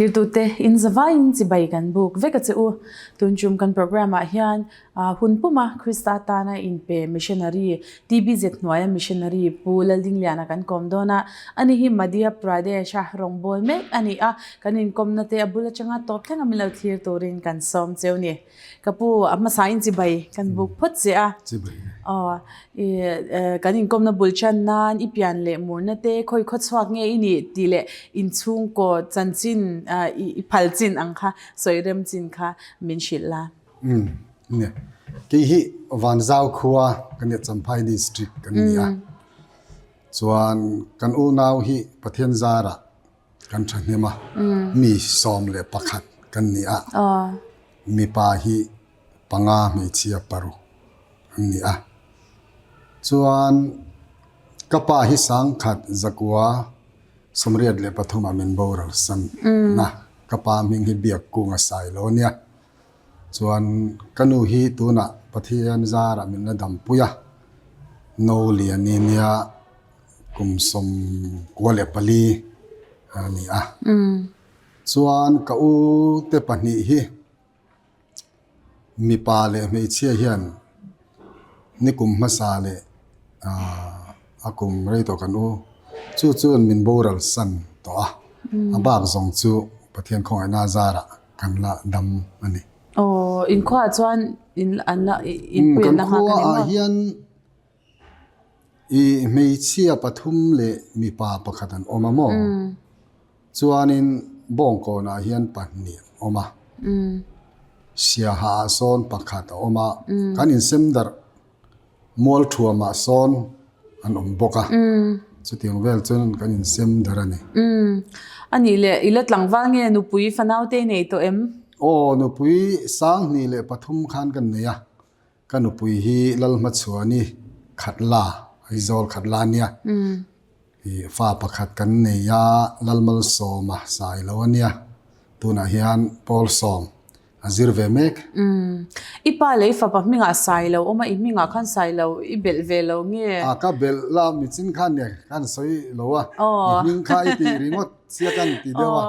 Thirtute in zavaiin chibai kan buk vek a che u. Tun tum kan programme ah hian hun puma Krista tana inpe missionary TBZ hnuaia missionary Pu Laldingliana kan kawm dawn a. Ani hi Madhya Pradesh a rawngbâwl mek a ni a, kan inkawmna te a bul atanga tawp thleng a min lo thlir turin kan sawm cheu ni. Ka pu, a hmasain chibai kan buk phawt che a. Chibai. Aw, i kan inkawmna bul chan nan i pian leh murna te khawi khaw chhuak nge i nih tih leh inchhungkaw chanchin i phal chin ang kha sawi rem chin kha min hrilh la. Umm, nia. Kei hi Vanzau khua kan nia Champhai district kan ni a. Chuan kan unau hi Pathian zarah kan thahnem a, mi 11 kan ni a. Mipa hi panga hmeichhia paruk an ni a. Chuan ka pa hi sangkhat zakua 83 ah min boral san a, ka pa hming hi Biakkunga Sailo a nia. Chuan ka nu hi tunah Pathian zarah min la dampui a, no lian i nia kum 94 a ni a. Chuan ka u te pahnih hi mipa leh hmeichhia hian nikum hmasa leh a kum rei tawh kan u chu chuan min boral san tawh a, a bak zawng chu Pathian khawngaihna zarah kan la dam a ni. Aw, inkhua chuan in an la inpui an la nghak a ni maw? Kan khua ah hian i hmeichhia pathum leh mipa pakhat an awm a maw? Chuanin Bawngkawnah hian pahnih an awm a, Siaha ah sawn pakhat a awm a, kan insem darh Mualthuamah sawn an awm bawk a, chutiang vel chuan kan insem darh a ni. A nih leh i la tlangval nge nupui fanau te i nei tawh em? Aw, nupui 2003 khan kan nei a, Ka nupui hi Lalhmachhuani Khatla, Aizawl Khatla a nia. I fa pakhat kan nei a, Lalmalsawma Sailo a nia. Tunah hian Pawl Sawm a zir ve mek. I pa leh i fapa hmingah Sailo awm a, i hmingah khan Sailo i belh ve lo nge? A, ka belh la, michin khan nia khan sawi lo a. I hming kha i tih ringawt sia kan ti deuh a,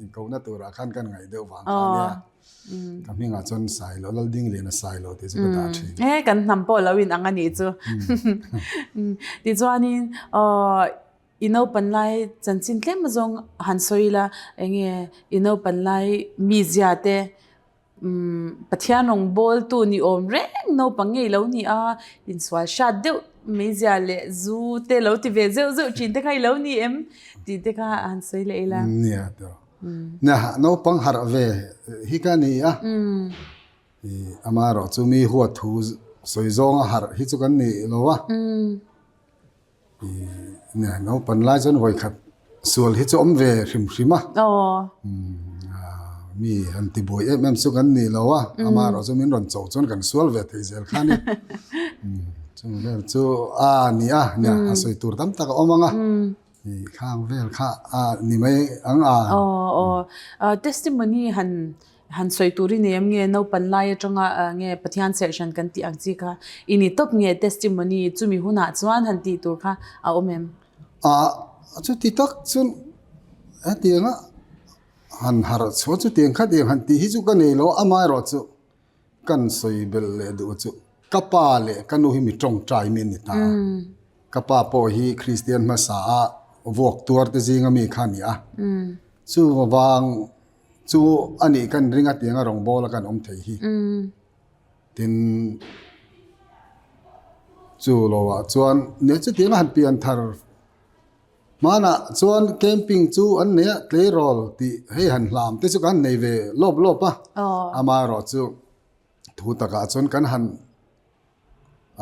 inkohna turah khan kan ngaih deuh vang kha a nia. Ka hmingah chuan Sailo, Laldingliana Sailo tih chu ka dah thin. E, kan hnam pawh lo in ang a nih chu. Tichuanin i naupan lai chanchin tlem azawng han sawi ila, enge i naupan lai mizia te Pathian rawngbawltu ni awm reng naupang ngei lo ni a, insual hrat deuh mizia leh zu te lo ti ve zeuh zeuh thin te kha i lo ni em tih te kha han sawi leh ila. Nia tawh. Nia, naupang harh ve hi ka ni a. Amaherawh chu mi huat thu sawi zawnga harh hi chu kan ni lo a. Nia, naupan lai chuan vawikhat sual hi chu awm ve hrim hrim a. Mi han ti buai em em chu kan ni lo a. Amaherawh chu min rawn cho chuan kan sual ve thei zel kha a ni. Chung vel chu a ni a, nia, a sawi tur tam tak a awm ang a. Khang vel kha a ni mai ang a. Aw aw testimony han han sawi tur i nei em nge naupan lai atanga nge Pathian serhhran kan tih ang chi kha i ni tawp nge testimony chumi hunah chuan han tih tur kha a awm em? A chuti tak chuan hetianga han harh chhuah chutiang kha tiang han tih hi chu ka nei lo amaherawh chu Kan sawi belh leh duh chu ka pa leh ka nu hi mi tawngtai mi an ni ta a. Ka pa pawh hi Kristian hmasa a vuak tuar te zinga mi kha a ni a. Chu vang chu a nih kan ring a tiang a rawngbâwl a kan awm thei hi. Tin, chu loah chuan nia chutiang a han pian thar Hmanah chuan camping chu an nei a, tleirawl tih hei han hlam te chu kan nei ve lawp lawp a, amaherawh chu thu takah chuan kan han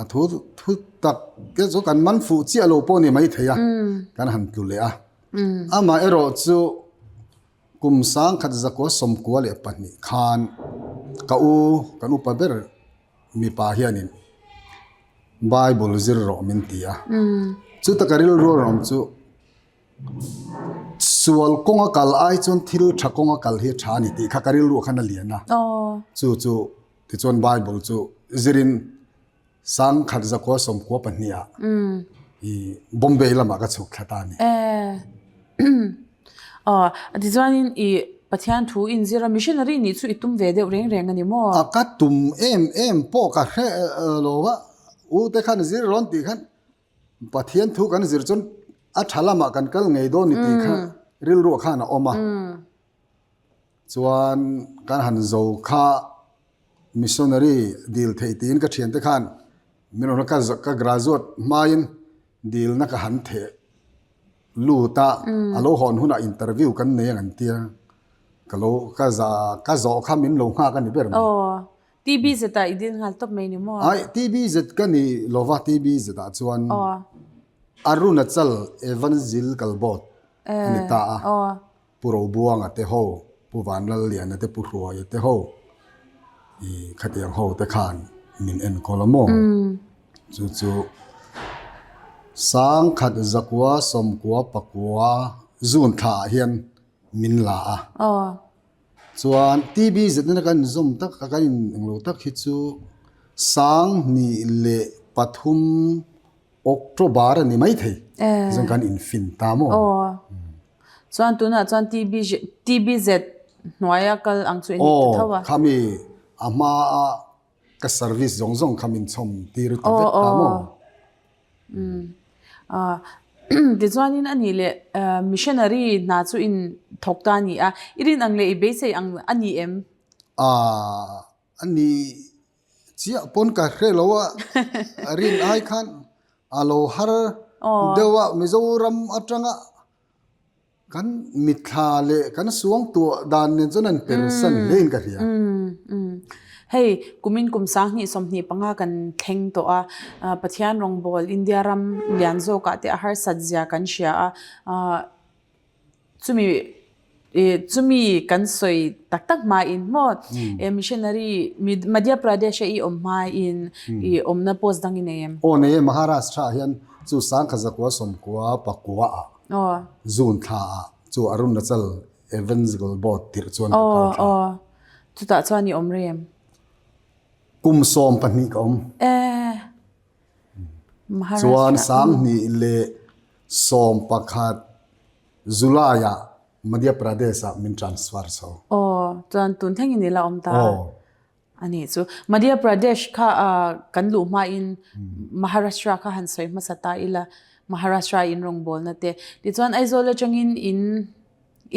a thu thu tak te chu kan man fuh chiah lo pawh a ni maithei a, kan han tlu leh a. Amaherawh chu kum 1992 khan ka u kan upa ber Mipa hianin Bible zir rawh min ti a. Chuta ka rilru rawng chu sual kawnga kal ai chuan thil tha kawnga kal hi a tha a ni tih kha ka rilru khan a lian a. Chu chu tichuan Bible chu zirin 1992 ah i Bombay lamah ka chhuk thla ta a ni. Aw, tichuanin i Pathian thu inzir a, missionary nih chu i tum ve deuh reng reng a ni maw? A, ka tum em em pawh ka hre lo va, u te khan zir rawn tih khan Pathian thu kan zir chuan a tha lamah kan kal ngei dawn ni tih kha rilruah khan a awm a. Chuan kan han zo kha missionary dil theih tiin ka thiante khan min rawn ka ka graduate hmain dilna ka han theh lut a, a lo hawn hunah interview kan nei ang an tia, ka lo ka za ka zawh kha min lo nghak a ni ber mai. TBZ ah i dil nghal tawp mai ni maw? Ai, TBZ ka ni lova, TBZ ah chuan Arunachal Evangelical Board a ni ta a, Pu Robuanga te ho, Pu Vanlalliana te, Pu Hruaia te ho, i khatiang ho te khan min enkawl a maw? Chu chu Sangkhat Zakua Sawmkua Pakua June thla ah hian min la a. Chuan TB zetna kan inzawm tak a kan in englo tak hi chu 2003 October a ni mai thei chuan kan infin ta maw. Aw. Chuan tunah chuan TB TBZ hnuaia kal ang chu i ni ta tho a. Aw khami a hma a ka service zawng zawng kha min chhawm tir ta vek ta maw. Tichuanin a nih leh missionary hna chu in thawk ta a ni a, i rin ang leh i beisei ang a ni em? A ni chiah pawn ka hre lo a, rin ai khan a lo har deuh a, Mizoram atanga Kan mitthla leh kan suangtuah dan nen chuan an persan hle in ka hria. Hei, kumin kum 2025 kan thleng tawh a, Pathian rawngbâwl India ram lian zawkah te a harsat zia kan hria a, chumi chumi kan sawi tak tak hmain maw missionary Madhya Pradesh a i awm hmain i awmna post dang i nei em? Aw nei e, Maharashtra ah hian chu 1994 ah. June thla ah chu Arunachal Evangelical Board tirh chuan ka kal thla. Aw, chutah chuan i awm rei em? Kum 12 ka awm. Eh, Chuan 2011 July ah Madhya Pradesh ah min transfer chho. Aw, chuan tun thlengin i la awm ta. Aw. A nih chu. Madhya Pradesh kha kan luh hmain Maharashtra kha han sawi hmasa ta ila, Maharashtra in rawngbawlna te. Tichuan Aizawl atangin in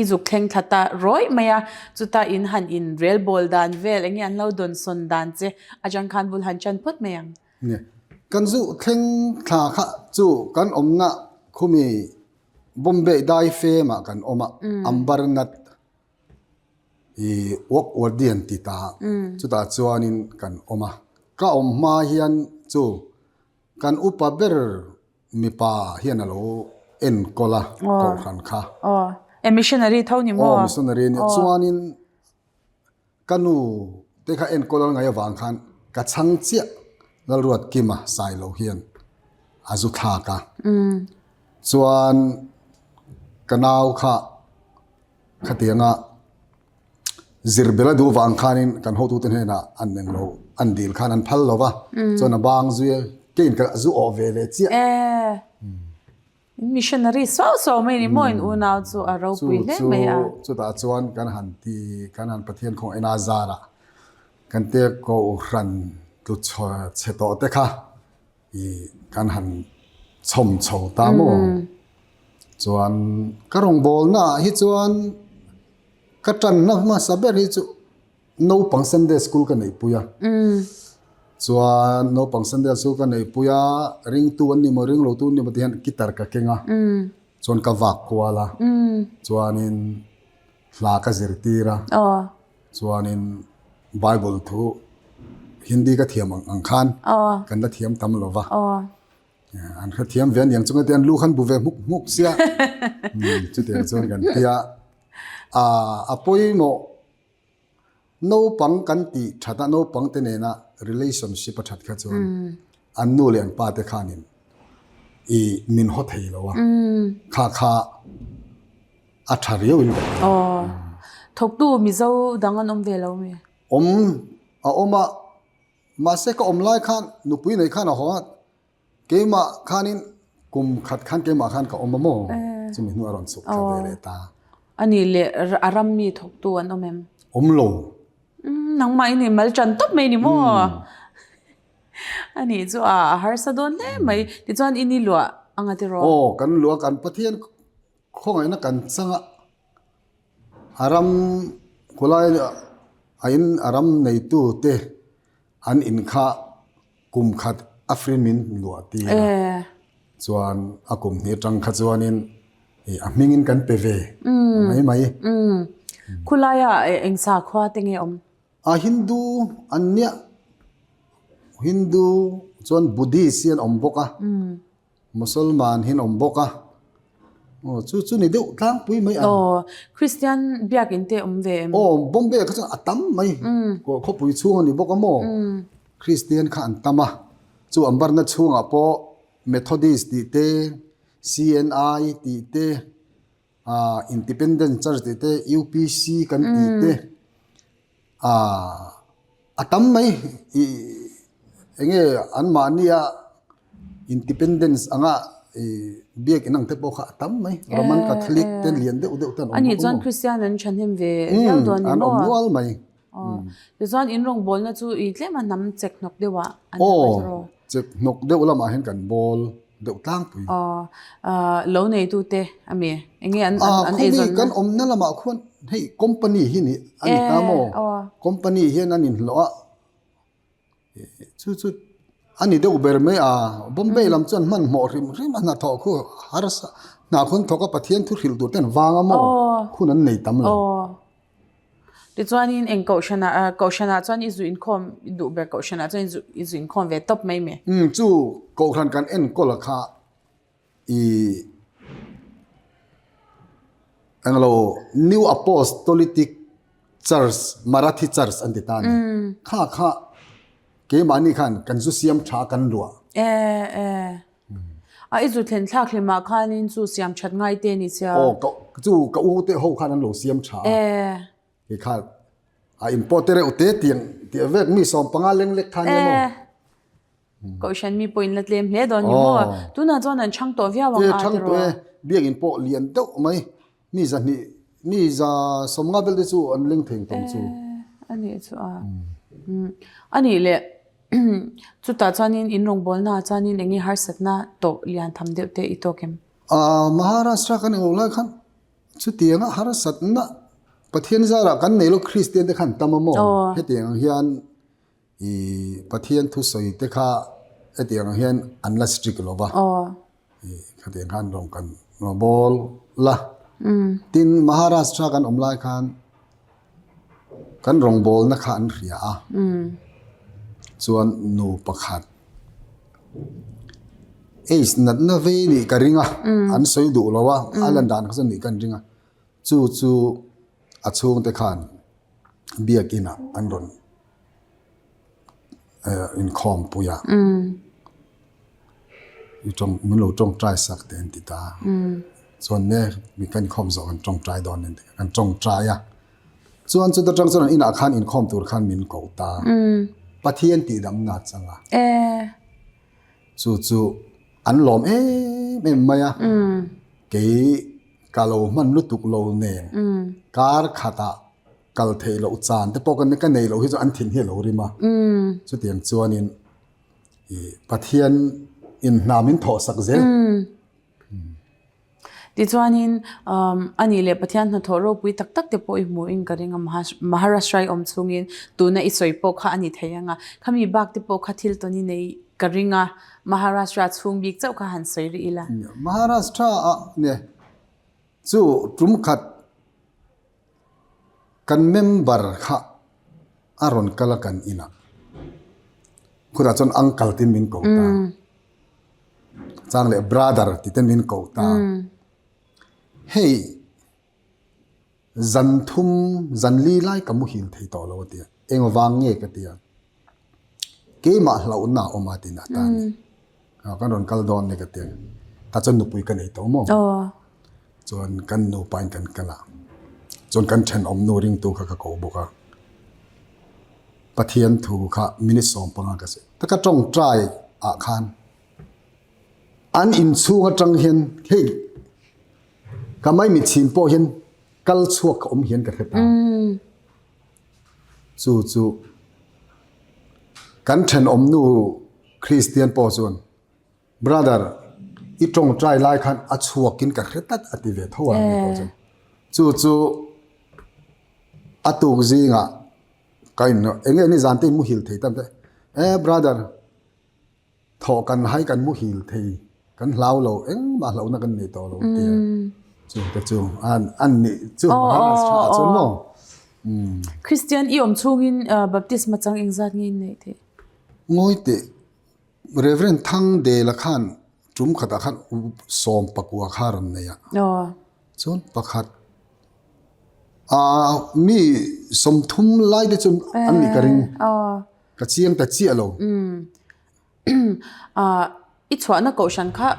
i zuk thleng thla ta rawih mai a, chuta in han in rel bawl dan vel eng nge an lo dawnsawn dan che atang khan bul han chan phawt mai ang. Nia, kan zu thleng thla kha chu kan awmna khumi Bombay dai femah kan awm a, Ambarnath I work worthy an ti ta chutah chuanin kan awm a ka awm hma hian chu kan upa ber mipa hian a lo enkawl a kohhran kha aw e missionary tho ni maw aw missionary a nia chuanin ka nu te kha enkawl a ngaih avang khan ka chhang chiah Lalruatkima Sailo hian a zu thlak a chuan ka nau kha Khatianga zir bel a duh vang khanin kan hotute hnenah an eng lo an dil khan an phal lo va, chuan a bang zui a, keiin ka zu awh ve leh chiah. Eh, missionary suau suau mai ni maw in unau chu a ropui hle mai a. Chutah chuan kan han ti, kan han Pathian khaw ena zarah kan te kohhran tlu chhe tawh te kha i kan han chhawm chho ta maw? Chuan ka rawngbawlna ah hi chuan ka tanna hmasa ber hi chu naupang Sunday school ka neihpui a. Chuan naupang Sunday school ka neihpui a, ringtu an ni maw ringlotu an ni maw tih hian guitar ka keng a, chuan ka vak kual a, chuanin hla ka zirtir a. Chuanin Bible thu Hindi ka thiam ang ang khan kan la thiam tam lo va. An hre thiam ve aniang chunga te an lu khan bu ve hmuk hmuk sia. Chutiang chuan kan tia a pawimawh naupang kan tih that a naupang te nena relationship a that kha chuan an nu leh an pa te khanin i min haw thei lo a. Kha kha A tha riau in ka hria. Aw. Thawktu Mizo dang an awm ve lo mi? Awm a awm a, mahse ka awm lai khan nupui nei khan a haw a, keimah khanin kum khat khan keimah khan ka awm a maw? Chumi hnu a rawn chhuk thla ve leh ta. A nih leh a ram mi thawktu an awm em? Awm lo. Nangmah i nih mal ṭan tawp mai ni maw? A nih chu a harsa dawn hle mai. Tichuan i ni luah anga tiraw? Aw, kan luah kan Pathian khawngaihna kan chang a, a ram khawlai a in a ram neitu te an in kha kum khat a free min luah tir a, chuan a kum hnih atang kha chuanin a hmingin kan pe ve mai mai. Khulaia eng sakhua te nge awm? A Hindu an nia, Hindu chuan Buddhist hi an awm bawk a. Musalman hi an awm bawk a, aw chu chu ni deuh tlangpui mai ang. Aw, Kristian biakin te awm ve em? Aw, Bombay kha chuan a tam mai, khawpui chhung a ni bawk a maw? Kristian kha an tam a, chu an barna chhungah pawh Methodist tih te, CNI tih te, ah Independent Church tih te, UPC kan tih te, ah a tam mai ih eng nge anmahnia independence anga ih biak inang te pawh kha a tam mai Roman Catholic te lian deuh deuh te an awm bawk a maw. A nih chuan Kristian an thahnem ve viau dawn ni maw? An awm nual mai. Aw, tichuan in rawngbawlna chu i tlem a hnam chek hnawk deuh ah an hnam a tiraw? Aw, chek hnawk deuh lamah hian kan bawl deuh tlangpui. Aw, lo neitu te a mi? Eng nge an an eizawnna? Khawmi kan awmna lamah khuan hei company hi ni a ni ta maw? Company hian an inhlawh a, Chu chu a ni deuh ber mai a, Bombay lam chuan hmanhmawh hrim hrim a hnathawh khu harsa hna khawn thawk a Pathian thu hrilh tur te an vang a maw hun an nei tam lo. Tichuanin eng kohhranah kohhranah chuan i zu inkhawm i duh ber kohhranah chuan i zu inkhawm ve tawp mai mi? Chu kohhran kan enkawl a kha i englo New Apostolitic Church Marathi Church an ti ta a ni. Kha kha keimahni khan kan zu siam tha kan luah. E e a i zu thlen thlak hlimah khanin chu siam that ngai te ni sia. Aw ka chu ka u te ho khan an lo siam tha a. E Kei kha a in pawh te reuh te tiang tih vek mi 15 leng lek kha nia maw. Kohhran mi pawhin la tlem hle dawn ni maw? Tunah chuan an chhang tawh viau ang a tiraw? Chhang tawh e, biakinn pawh lian deuh mai, mi 200, mi 150 vel te chu an leng thei tawng chu. A nih chu a. A nih leh chutah chuanin in rawngbawlnaah chuanin eng nge harsatna tawh lian tham deuh te i tawk em? Maharashtra kan ingo lai khan chutianga harsatna Pathian zarah kan nei lo Kristian te khan tam a maw? Hetiang ang hian I Pathian thusawi te kha hetiang ang hian an la strict lo va. I khatiang khan rawng kan bawl la. Tin Maharashtra kan awm lai khan kan rawngbawlna kha an hria a. Chuan nu pakhat AIDS natna vei nih ka ring a, an sawi duh lo a, a lan dan kha chuan nih ka an ring a. Chu chu a chhungte khan biakinn ah an rawn inkhawm pui a, i tawng min lo tawngtai sak teh an ti ta a, chuan ne mi kan inkhawm zawh kan tawngtai dawn an ti a, kan tawngtai a, chuan chuta tang chuan an inah khan inkhawm tur khan min ko ta a, Pathian tihdamna a chang a, chu chu an lawm em em mai a, kei ka lo hman lutuk lo nen kar khatah kal theih loh chan te pawh ka nei loh hi chu an thin hi a lo rim a, chutiang chuanin ih Pathian in hna min thawh sak zel. Tichuanin a nih leh Pathian hnathawh ropui tak tak te pawh i hmuhin ka ring a, Maharashtra i awm chhungin tuna i sawi pawh kha a ni thei ang a, khami bak te pawh kha thil tawn i nei ka ring a, Maharashtra chhung bik chauh kha han sawi rih ila. Maharashtra ah nge chu tum khat Kan member kha a rawn kal a kan inah. Khutah chuan uncle tiin min ko ta. Chang leh brother ti ten min ko ta. Hei zan thum zan li lai ka muhil thei tawh lo a ti a. Engvang nge ka ti a. Keimah hlauhna a awm a tiin a ta a ni. Kan rawn kal dawn ni ka ti a. Tah chuan nupui ka nei tawh maw? Chuan kan nupa in kan kal a. Chuan kan thenawm nu ringtu kha ka ko bawk a. Pathian thu kha minute 15 ka sawi. Taka tawngtai ah khan an inchhung atang hian hei ka maimichhin pawh hian. kal chhuak ka awm hian ka hre ta. Chu chu kan thenawm nu Kristian pawh chuan Brother, i tawngtai lai khan a chhuakin ka hre tlat a ti ve tho a ni pawh chuan. Chu chu a tuk zingah ka in eng nge nizan te in muhil thei tam te e brother thawh kan hai kan muhil thei kan hlau lo engmah hlauhna kan nei tawh lo ti a chu te chu an an nih chu Maharashtra ah chuan maw Christian i awm chhungin baptisma chang engzat nge in neih theih? Ngawi teh Reverend Thangdela khan tum khatah khan sawm pakua kha a rawn nei a. Chuan pakhat ah mi 30 lai te chu an nih ka ring. Ka chiang ta chiah lo. I chhuahna kohhran kha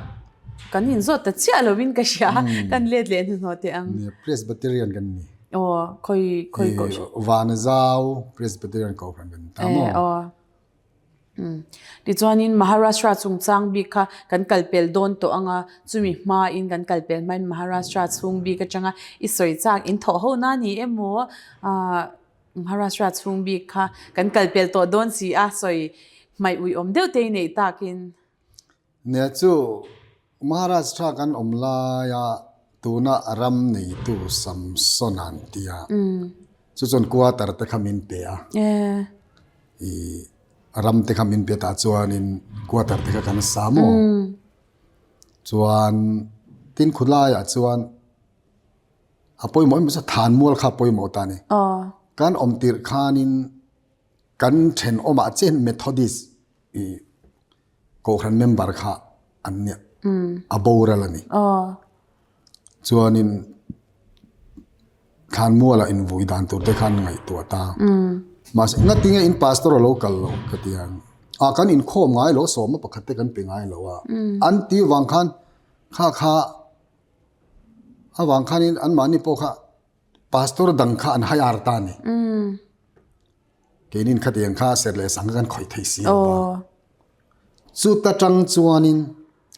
kan inzawt ta chiah lovin ka hria kan let leh hnuhnawh teh ang. Presbyterian kan ni. Aw khawi khawi kohhran. Vanzau Presbyterian kohhran kan ni ta maw. Tichuanin Maharashtra chungchang bik kha kan kalpel dawn tawh ang a, chumi hmain kan kalpel hmain Maharashtra chhung bik atanga i sawi chak in thawh ho na ni emaw ah Maharashtra chhung bik kha kan kalpel tawh dawn si a sawi hmaih uiawm deuh te i neih takin. Nia chu Maharashtra kan awm laia tuna a ram neitu Samson an ti a, chu chuan quarter te kha min pe a, i ram te kha min pe tah chuanin quarter te kha kan sa maw? Chuan tin khulaiah chuan a pawimawh em chu thanmual kha a pawimawh ta a ni. Kan awm tirh khanin kan thenawmah chiah hian Methodist i Kohhran member kha an nia a boral a ni. Chuanin Thlanmuala invui dan tur te khan ngaihtuah ta. Mahse ngatinge in pastor a lo kal lo ka ti a. A kan inkhawm ngai lo sawma pakhat te kan pe ngai lo a. An ti vang khan kha kha avang khanin anmahni pawh kha Pastor dang kha an hire ta a ni. Keinin khatiang kha ser leh sang kha kan khawih thei si lo va. Chuta tang chuanin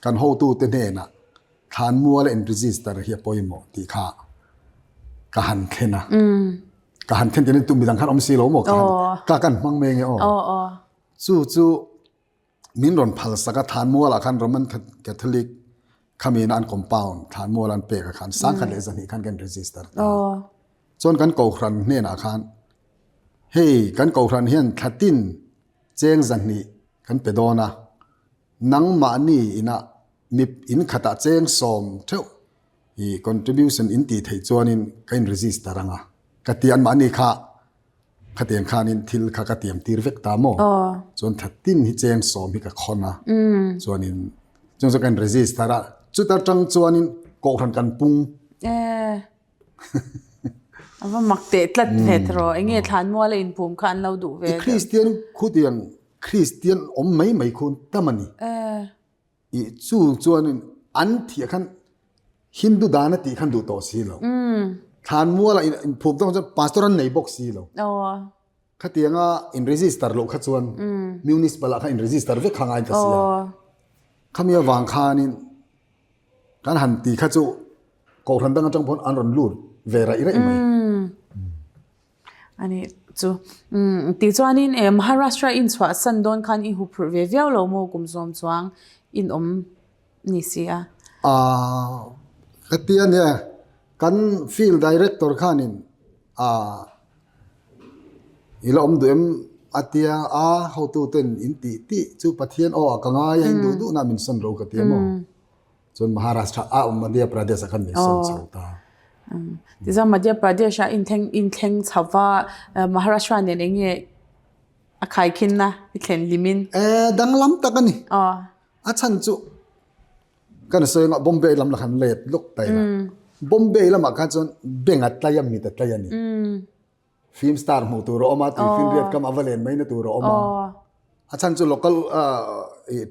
kan hotute hnenah Thlanmuala in register hi a pawimawh tih kha ka han thlen a. Ka han thlen tiin tu midang khan awm si lo maw ka han ka kan hmang mai nge aw. Chu chu Min rawn phal sak a, Thlanmualah khan Roman Catholic khamiin an compound Thlanmual an pek a khan sangkhat leh zahnih khan kan register ta. Chuan kan kohhran hnenah khan hei kan kohhran hian thlatin cheng zahnih kan pe dawn a, nangmahni inah mi in khatah cheng sawm theuh i contribution in tih theih chuanin ka in register ang a ka ti anmahni kha Khatiang khanin thil kha ka tiam tir vek ta maw? Chuan thattin hi cheng sawm hi ka khawn a. Chuanin chung chu kan register a. Chuta tang chuanin kohhran kan pung. A va mak teh tlat ve tawh. Enge thlanmual a inphum kha an lo duh ve. I Kristian khutiang Kristian awm mai mai khun tam a ni. I chu chuanin an thiah khan Hindu dan a tih khan duh tawh si lo. Thlanmuala inphup dawn chuan pastor an nei bawk si lo. Khatianga in register loh kha chuan municipal ah khan in register vek kha ngai ka si a. Khami avang khanin kan han ti kha chu kohhran dang atang pawn an rawn lut ve raih raih mai. A nih chu. Umm tichuanin eh Maharashtra in chhuahsan dawn khan i huphurh ve viau lo maw kum zawm chuang in awm ni si a? Aaa ka ti a nia, kan field director khanin aaa i la awm duh em a tia a hotuten in tih tih chu Pathian aw ah ka ngai a in duh duhna min sawn ro ka ti a maw? Chuan Maharashtra a awm Madhya Pradesh ah khan min sawn chho ta. Tichuan Madhya Pradesh ah inthleng inthleng chho va Maharashtra nen eng nge a khaikhinna i thlen hlimin? Eh danglam tak a ni. A chhan chu kan sawi anga Bombay lam la khan let lawk ta ila. Bombay lamah khan chuan bank a tlai a mit a tlai a ni. Film star hmuh tur a awm a, tui finriat kam a va len mai na tur a awm a. A chhan chu local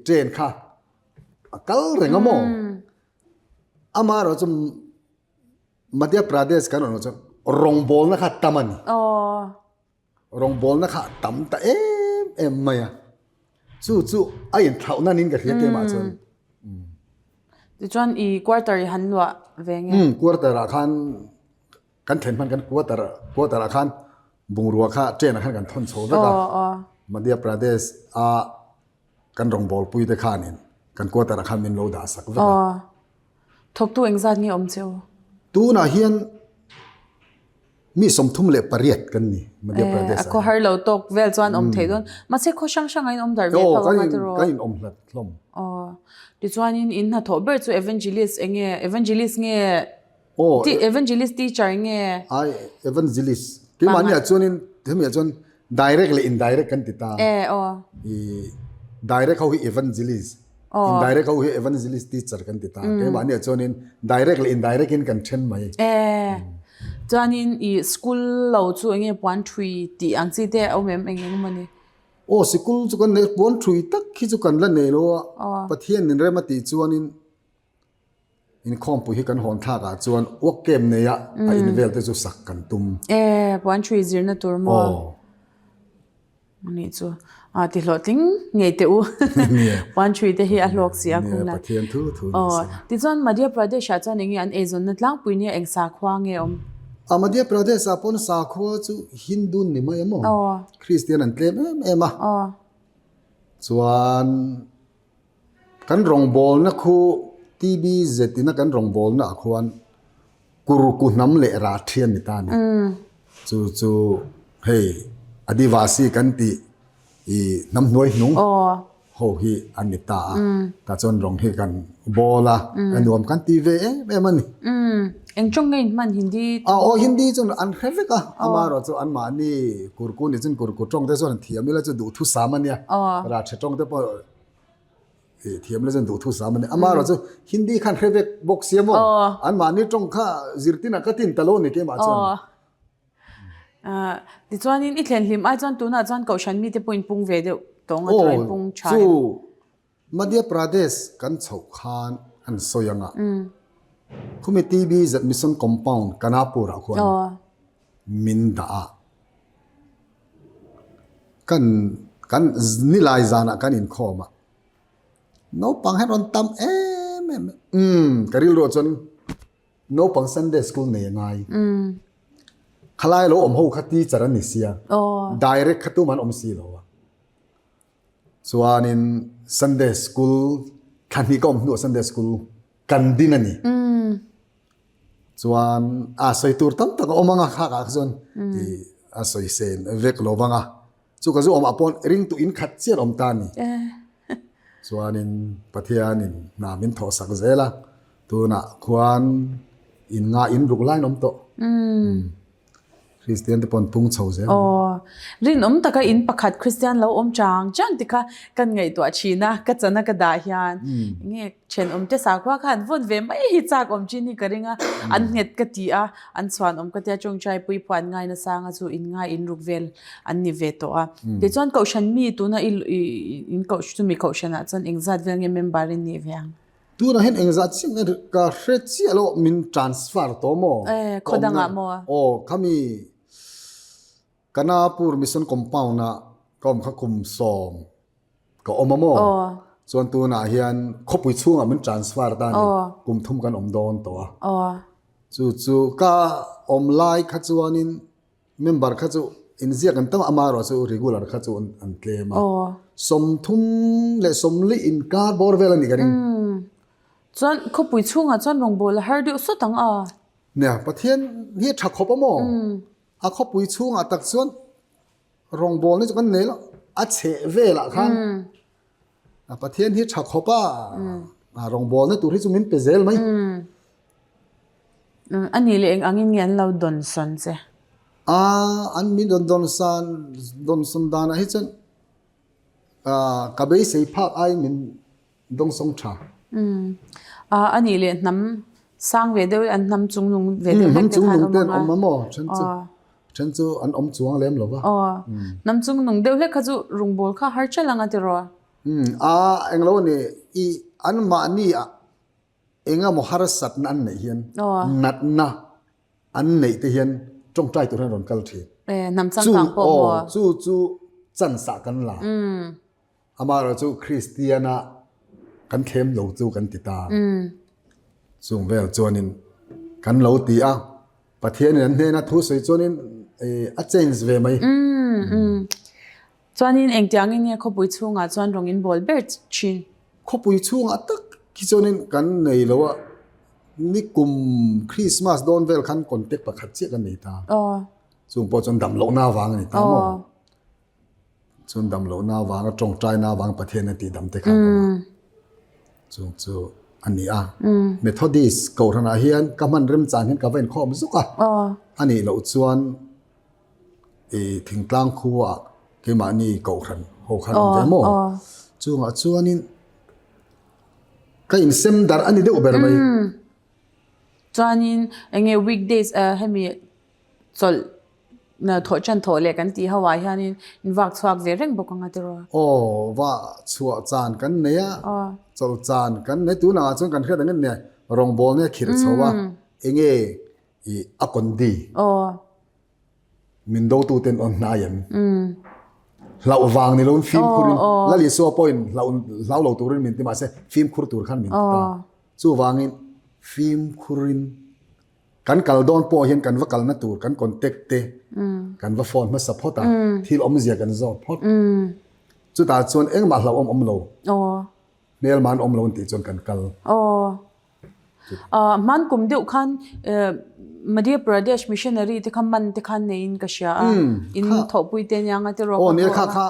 train kha a kal reng a maw? Amaherawh chu Madhya Pradesh kan rawn chu rawngbawlna kha tam a ni. Rawngbawlna kha a tam ta em em mai a. Chu chu a inthlauh nan in ka hria keimah chuan. Tichuan i quarter i han luah ve nge? Quarter ah khan. Kan thlen hman kan quarter quarter ah khan bungrua kha train ah khan kan thawn chho vek a. Madhya Pradesh a kan rawngbawlpui te khanin kan quarter ah khan min lo dah sak vek a. Thawktu engzat nge awm che u? Tunah hian mi 38 kan ni Madhya Pradesh ah. A khaw har lo tawk vel chuan awm thei dawn. Mahse khaw hrang hrang ah in awm darh ve tho anga tiraw? Kan in awm hlat hlawm. Aw. Tichuanin in hnathawh ber chu evangelist enge evangelist nge Aw. Evangelist teacher nge? Ai evangelist. Keimahni ah chuanin hemi ah chuan direct leh indirect kan ti ta. E aw. I direct ho hi evangelist. Aw. Indirect ho hi evangelist teacher kan ti ta. Keimahni ah chuanin direct leh indirect in kan then mai. E. Chuanin i school lo chu enge puan thui tih ang chi te a awm em eng eng emaw ni? Aw sikul chu kan nei puan thui tak hi chu kan la nei lo a. Pathian in rem a tih chuanin Inkhawmpui hi kan hawn thlak ah chuan uak kem nei a a in vel te chu sak kan tum. E, puan thui zirna tur maw? Aw. Anih chu. A ti hlawhtling ngei teh u. Puan thui te hi a hlawk si a khung lai. Pathian thu thu ni si. Tichuan Madhya Pradesh ah chuan enge an eizawnna tlangpui nia eng sakhua nge awm? A Madhya Pradesh ah pawn sakhua chu Hindu ni mai a maw? Kristian an tlem em em a. Chuan Kan rawngbawlna khu TBZ ina kan rawngbawlna ah khuan Kurku hnam leh Rathi an ni ta a ni. Chu chu hei Adivasi kan tih i hnam hnuai hnung ho hi an ni ta a. Tah chuan rawng hi kan bawl a, a nuam kan ti ve em em a ni. Eng tawng nge in hman Hindi? Aw Hindi chuan an hre vek a, amaherawh chu anmahni Kurku nih chuan Kurku tawng te chuan an thiam ila chu duhthusam a nia. Rathi tawng te pawh thiam la chuan duhthu sam a ni. Amaherawh chu Hindi khan hre vek bawk sia maw? Anmahni tawng kha zirtinah ka tin ta lo a ni keimah chuan. Tichuanin i thlen hlim ai chuan tunah chuan Kohhran mite pawhin pung ve deuh tawng a tura in pung tha em? Chu Madhya Pradesh kan chhoh khan an sawi ang a, khumi TBZ Mission Compound Kanapur ah khuan min dah a. Kan kan nilai zanah kan inkhawm a, naupang hian rawn tam em em umm ka rilruah chuan naupang Sunday school nei a ngai. Khalai lo awm ho kha teacher an ni sia, direct kha tum an awm si lo a. Chuanin Sunday school thla hnih ka awm hnuah Sunday school kan din a ni. Chuan a sawi tur tam tak a awm ang a khak ah kha chuan i a sawi sen vek lo vang a chu ka zu awm ah pawh ringtu in khat chiah a awm ta a ni. Chuanin Pathianin hna min thawh sak zel a tunah khuan in nga in ruk lai an awm tawh. Kristian te pawh an pung chho zel. Aw, rinawm taka in pakhat Kristian lo awm chang chang ti kha kan ngaihtuah thin a, ka chana ka dah hian nge thenawm te sakhua kha an vawn ve mai hi chak awm thin hi ka ring a, an nghet ka ti a, an chhuan awm ka tia tawngtai pui pawh an ngai nasang a chu in ngai in ruk vel an ni ve tawh a. Tichuan Kohhran mi tuna i in koh chumi Kohhran ah chuan engzat vel nge member in nih ve ang? Tunah hian engzah chiah nge ka hre chiah lo min transfer tawh maw? Eh, khaw dangah maw? Aw, khami Kanapur Mission Compound ah ka awm kha kum sawm ka awm a maw? Chuan tunah hian khawpui chhungah min transfer ta a ni, kum thum kan awm dawn tawh a. Chu chu ka awm lai kha chuanin Member kha chu inziak an tam a, amaherawh chu regular kha chu an tlem a. 30 leh 40 inkar bawr vel a nih ka ring. Chuan khawpui chhungah chuan rawngbâwl a har deuh sawt ang a. Nia, Pathian hi a tha khawp a maw? A khawpui chhungah tak chuan rawngbâwl ni chu kan nei lo, a chheh velah khan Pathian hi tha khawp a, rawngbâwlna tur hi chu min pe zel mai. A nih leh eng angin nge an lo dawnsawn che? A, an min rawn dawnsan, dawnsawn danah hi chuan ka beisei phak aiin min dawngsawng tha. A, a nih leh hnam sang ve deuh an hnam chungnung ve deuh hlek te khan awm ang a. Awm a maw? Then chu, then chu an awm chuang lem lo va. Aw, hnam chungnung deuh hlek kha chu rungbawl kha har ṭhelh ang a tiraw? A, englo a ni, i anmahni ah Engemaw harsatna an neih hian natna an neih te hian tawngtai tur hian rawn kal thin. Chu aw chu chu chance ah kan la. Amaherawh chu Kristiana kan thlem lo chu kan ti ta. Chung vel chuanin kan lo ti a. Pathianin an hnena thu sawi chuanin a change ve mai. Chuanin engtiangin nge khawpui chhungah chuan rawng in bawl ber thin? Khawpui chhungah tak khi chuanin kan nei lo a, nikum Christmas dawn vel khan contact pakhat chiah kan nei ta. Chung pawh chuan dam lohna avang a ni ta maw? Chuan dam lohna avanga tawngtaina avanga Pathian a tihdam te kha an awm a. Chung chu a ni a. Methodist kohhranah hian ka hman remchan hian ka va inkhawm zuk a. A nih loh chuan i thingtlang khuaah keimahni kohhran ho khan awm ve maw? Chungah chuanin ka insem darh a ni deuh ber mai. Chuanin eng nge weekdays hemi chawlh thawh chan thawh leh kan tih ho ah hianin in vak chhuak ve reng bawk ang a tiraw? Aw, va chhuah chan kan nei a, chawlh chan kan nei tunah ah chuan kan hriat ang em nia rawngbawl nia khirh chho a, enge i a kondi min do tu ten awn hnai em? Hlauh vang ni loin fimkhur in Lal Isua pawhin hlauh hlau lo turin min ti mahse fimkhur tur khan min ti ta. Chuvangin fimkhur in Kan kal dawn pawh hian kan va kalna tur kan contact te kan va phone hmasa phawt a, thil awmzia kan zawt phawt. Chutah chuan engmah hlauhawm awm lo, hmelma an awm lo an tih chuan kan kal. Hman kum deuh khan Madhya Pradesh missionary te kha man te khan neiin ka hria a, in thawhpui te ania nga tiraw. Aw nia kha kha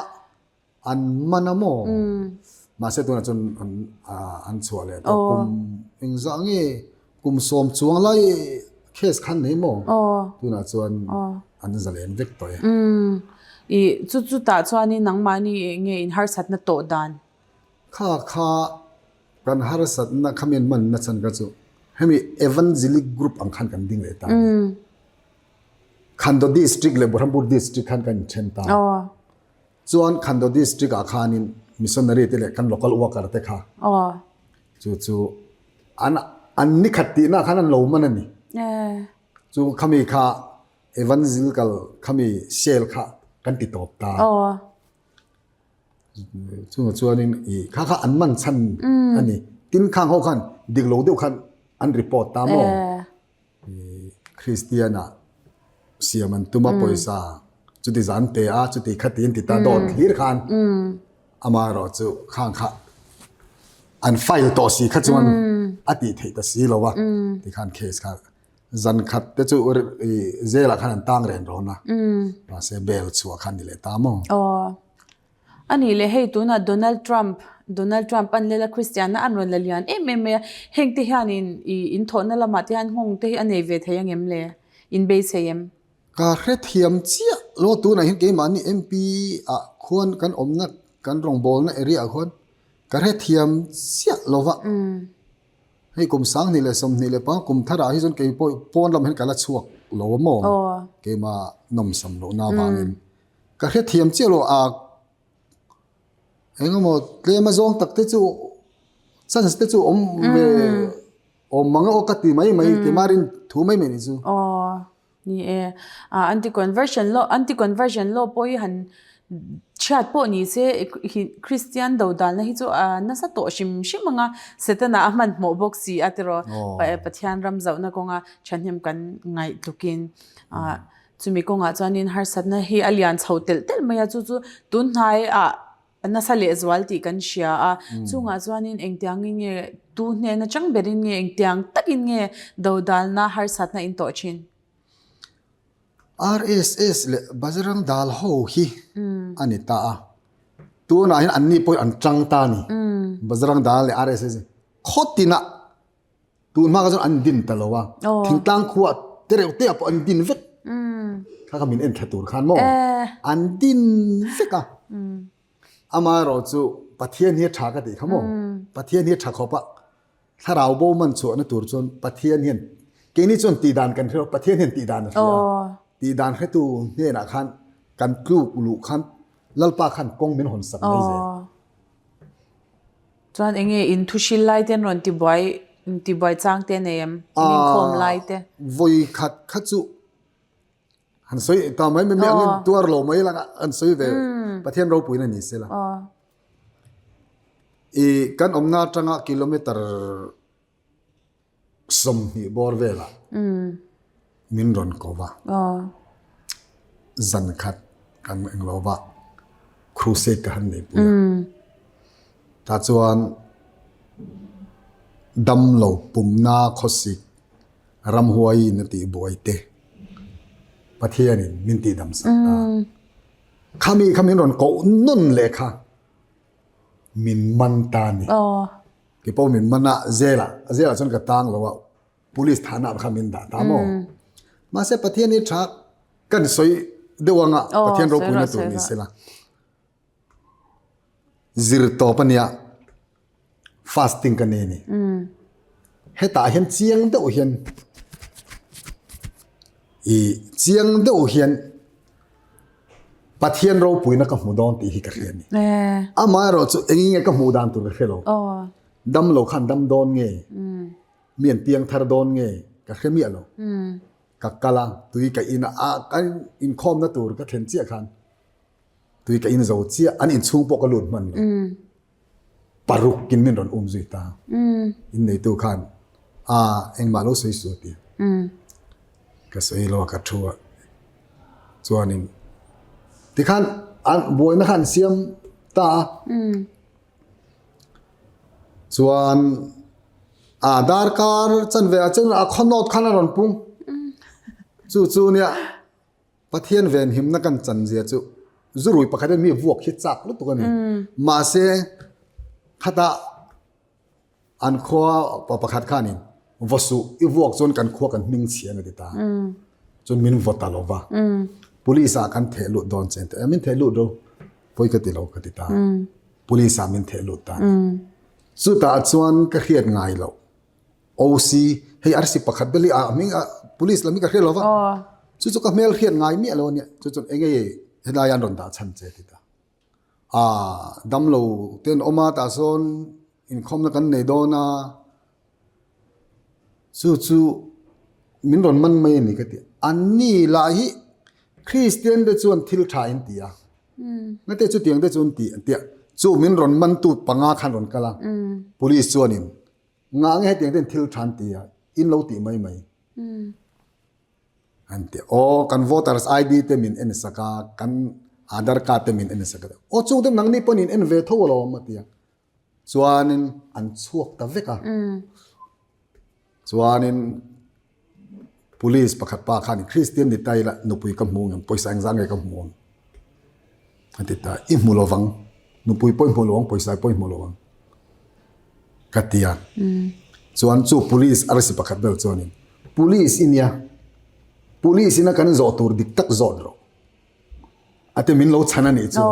An man a maw? Mahse tunah chuan an an chhuah leh tawh kum engzah nge kum sawm chuang lai case khan nei maw? Tunah chuan an zalen vek tawh e. I chu chutah chuanin nangmahni nge in harsatna tawh dan? Kha kha kan harsatna kha mi an manna chhan kha chu hemi Evangelic group ang khan kan ding leh ta a ni. Khando district leh Burhanpur district khan kan inthen ta. Chuan Khando district ah khanin missionary te leh kan local worker te kha chu chu an an ni khat tihna khan an lo man a ni. Chu khami kha evangelical khami cell kha kan ti tawp ta. Chungah chuanin i kha kha an man chhan a ni. Tin khang ho khan dik lo deuh khan an report ta maw? Kristian ah siam an tum a pawisa chuti zan pe a chuti kha ti an ti ta dawt hlir khan amaherawh chu khang kha an file tawh si kha chuan a tih theih ta si lo a tikhan case kha zan khat te chu jail ah khan an tang ren rawn a mahse bail chhuah khan ni leh ta maw. A nih leh hei tunah Donald Trump, Donald Trump an lel a Kristianna an rawn la lian em em mai a, heng te hianin i inthawhna lamah te hian nghawng te hi a nei ve thei ang em le? In beisei em? Ka hrethiam chiah lo tunah hian keimahni MP ah khuan kan awmna kan rawngbawlna area ah khuan ka hrethiam chiah lo va, hei kum 2025 kum tharah hi chuan kei pawh pawn lamah hian ka la chhuak lo a maw? Keimah nawmsam lohna avangin. Ka hrethiam chiah lo a, eng emaw tlem a zawng tak te chu chance te chu awm ve awm mang aw ka ti mai mai keimah rin thu mai mai ni chu. Aw ni e, anti conversion law anti conversion law pawh hi han chhiat pawh ni se Christian do dalna hi chu a nasa tawh hrim hrim ang a, Setana a hmanhmawh bawk si a tiraw Pathian ram zauhna kawnga thahnem kan ngaih tlukin Chumi kawngah chuanin harsatna hi a lian chho telh telh mai a, chu chu tun hnaiah nasa lehzual tih kan hria a. Chungah chuanin engtiangin nge tu hnena chang berin nge engtiang takin nge dodalna harsatna in tawh thin? RSS leh Bajrang Dal ho hi a ni ta a, tunah hian anni pawhin an tang ta a ni. Bajrang Dal leh RSS hi khaw tinah Tun hma kha chuan an din ta lo a, thingtlang khua te reuh te ah pawh an din vek. Kha kha min en thla tur khan maw? An din vek a. Amaherawh chu Pathian hi a tha ka tih kha maw? Pathian hi a tha khawp a, thlarau bo man chhuahna tur chuan Pathian hian keini chuan tihdan kan hre lo, Pathian hian tihdan a hria a. Tihdan hretu hnenah khan kan tluk luh khan Lalpa khan kawng min hawn sak mai zel. Chuan eng nge in thuhril lai te an rawn tibuai tibuai chang te nei em? In inkhawm lai te. Vawi khat kha chu han sawi ta mai mai mai angin tuar lo mai langa an sawi ve Pathian ropuina ni se la. I kan awmna atanga kilometer 20 bawr velah. min rawn ko va. Zan khat kan englo va crusade ka han nei pui a. Tah chuan damlo pumna khawsik ramhuaiin a tih buai te Pathianin min tihdam sak ta. Khami kha min rawn koh nawn leh kha min man ta a ni. Kei pawh min man a, jail ah, jail ah chuan ka tang lo a, police thahna ah kha min dah ta maw. Mahse Pathian hi tha kan sawi deuh anga Pathian ropuina tur ni sela. Zir tawp a nia, fasting ka nei a ni. Hetah hian chiang deuh hian ih chiang deuh hian Pathian ropuina ka hmu dawn tih hi ka hria a ni. Amaherawh chu eng nge ka hmuh dan tur ka hre lo. Dam lo khan dam dawn nge, mi an piang thar dawn nge ka hre miah lo. Ka kal a, tui ka in a, ka inkhawmna tur ka thlen chiah khan Tui ka in zo chiah, an inchhung pawh ka lut hman lo. Paruk in min rawn um zui ta. In neitu khan, a engmah lo sawi su a ti. Ka sawi lo a ka thu a. Chuanin tikhan an buaina kha an siam ta a. Chuan a darkar chanve ah chuan a khawnawt khan a rawn pung. Chu chu nia. Pathian venhimna kan chanzia chu zurui pakhat hian mi vuak hi chak lutuk a ni. Mahse, khatah an khua pa pakhat khanin vaw suh i vuak chuan kan khua kan hming chhiang a ti ta. Chuan min vaw ta lo va. Police ah kan theh lut dawn che a min theh lut ro pawi ka ti lo ka ti ta. Police ah min theh lut ta. Chutah chuan ka hriat ngai loh. OC, hei arsi pakhat bel hi a hming a police lam hi ka hre lo va. Chu chu ka hmel hriat ngai miah lo a nia. Chu chuan eng nge helai an rawn dah chhan che ti ta. A damlo te an awm a tah sawn inkhawmna kan nei dawn a. Chu chu min rawn man mai a ni ka ti. Anni lah hi Kristian te chuan thil tha in ti a. Ngate chutiang te chu an ti an tia. Chu min rawn man tu panga khan rawn kal a. Police chuanin Ngah nge hetiang ten thil than ti a in lo tih mai mai an ti aw kan voters ID te min en sak a kan Aadhar card te min en sak a aw chung te nangni pawn in en ve tho alawm a ti a chuanin an chhuak ta vek a chuanin Police pakhat pa khan Kristian ni ta ila nupui ka hmu ngem pawisa engzah nge ka hmu ang a ti ta i hmu lovang nupui pawh i hmu lovang pawisa pawh i hmu lovang ka ti a chuan chu police arsi pakhat vel chuanin police i nia police ina kan zawh tur dik tak zawt rawh a ti min lo chhan a nih chu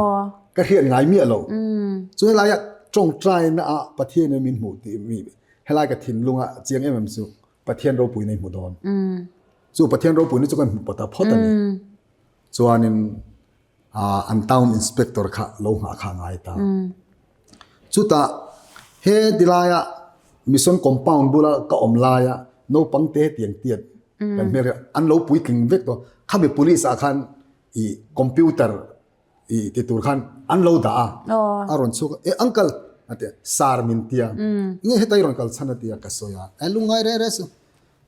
ka hriat ngai miah lo chu helai ah tawngtai na ah Pathian in min hmuh tih mi helai ka thinlung ah chiang em em chu Pathian ropui na i hmu dawn. Chu Pathian ropui na chu kan hmu pawt a phawt a ni. Chuanin an town inspector kha lo nghah kha a ngai ta. Chutah he tilaia mission compound bula ka awm laia naupang te hetiang tiat kan hmel hi an lo puitling vek tawh. Khami police ah khan i computer i ti tur khan an lo dah a a rawn chhuk a e uncle a ti a sir min tia nge heta i rawn kal chhan a ti a ka sawi a e lungngai reh reh su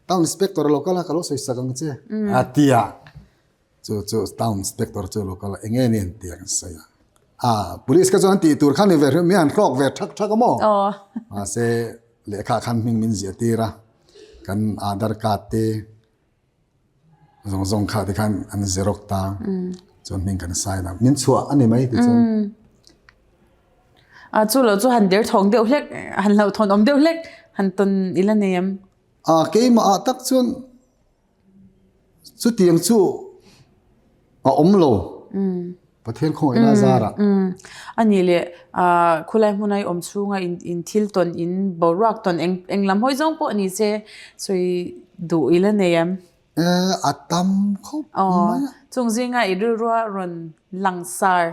town inspector a lo kal a ka lo sawi sak ang che a ti a chu chu town inspector chu a lo kal a eng nge ni an ti a kan sawi a a police kha chuan an tih tur kha ni ve hrim mi an hlawk ve thak thak a maw mahse lehkha khan hming min ziah tir a kan aadhar card te Zawng zawng kha te khan an xerox ta chuan hming kan sign a min chhuah a ni mai ti chuan. A chu lo chu han der thawng deuh hlek han hlauh thawn awm deuh hlek han tawn i la nei em? A keimah ah tak chuan chutiang chu a awm lo. Pathian khawngaihna a zar ah. A nih leh khulai hmuna i awm chhunga in thil tawn in boruak tawn eng eng lam hawi zawng pawh ni se sawi duh i la nei em? A tam khawp mai a. Chung zinga i rilrua rawn langsar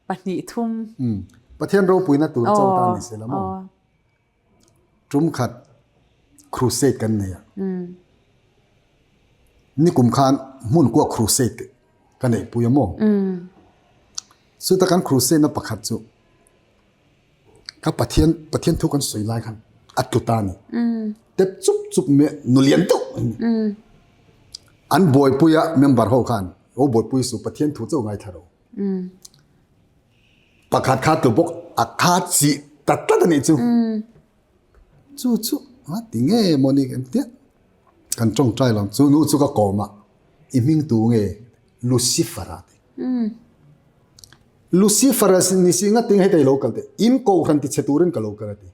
pahnih thum. Pathian ropuina tur chauh ta ni se la maw? Tum khat crusade kan nei a. Nikum khan hmun kuah crusade ka neih pui a maw? Chuta kan crusade na pakhat chu ka Pathian Pathian thu kan sawi lai khan a tlu ta a ni. Tep chup chup mai a nu lian deuh a ni. An buaipui a member ho khan o buaipui su Pathian thu chauh ngaithla ro. Pakhat kha tlu bawk a kha chih ta tlat a nih chu. Chu chu a ti nge maw ni kan tia kan tawngtai lo chu nu chu ka kawm a i hming tu nge Lucifer a ti. Lucifer a ni si nga ting heta i lo kal teh in kohhran ti chhe turin ka lo kal a ti.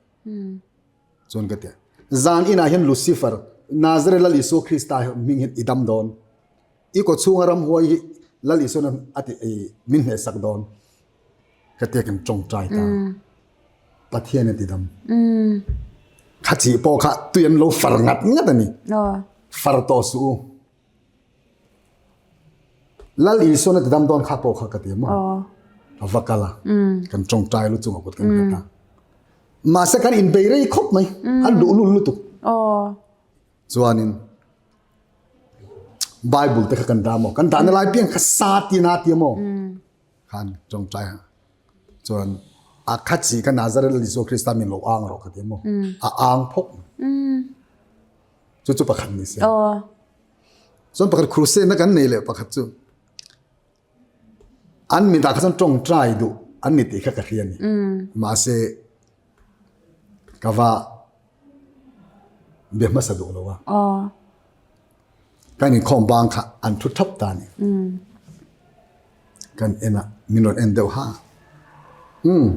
Chuan ka ti a zan inah hian Lucifer Nazareth Lal Isua Krista hming hian i dam dawn. I kaw chhunga ramhuai hi Lal Isuan a ti min hnehsak dawn. Ka tia kan tawngtai ta. Pathian a ti dam. Kha chi pawh kha tui an lo far ngat ngat a ni. Far tawh suh u. Lal Isuan a ti dam dawn kha pawh kha ka ti maw. A va kal a. Kan tawngtai lu chungah kut kan nghat a. Mahse kan inbei rei khawp mai. An luhlul lutuk. Chuanin Bible te kha kan dah maw? Kan dahna lai piang kha sa ti na ti maw? Khan tawngtai ha. Chuan a kha chi kha Nazareth Lal Isua Krista min lo ang rawh ka ti maw? A ang phawk. Chu chu pakhat ni se. Chuan pakhat crusade na kan nei leh pakhat chu An mitah kha chuan tawngtai duh an ni tih kha ka hria a ni. Mahse, ka va be hmasa duh lo a. Kan inkhawm bang kha an thu thap ta a ni. Kan en a, min rawn en deuh ha. Umm,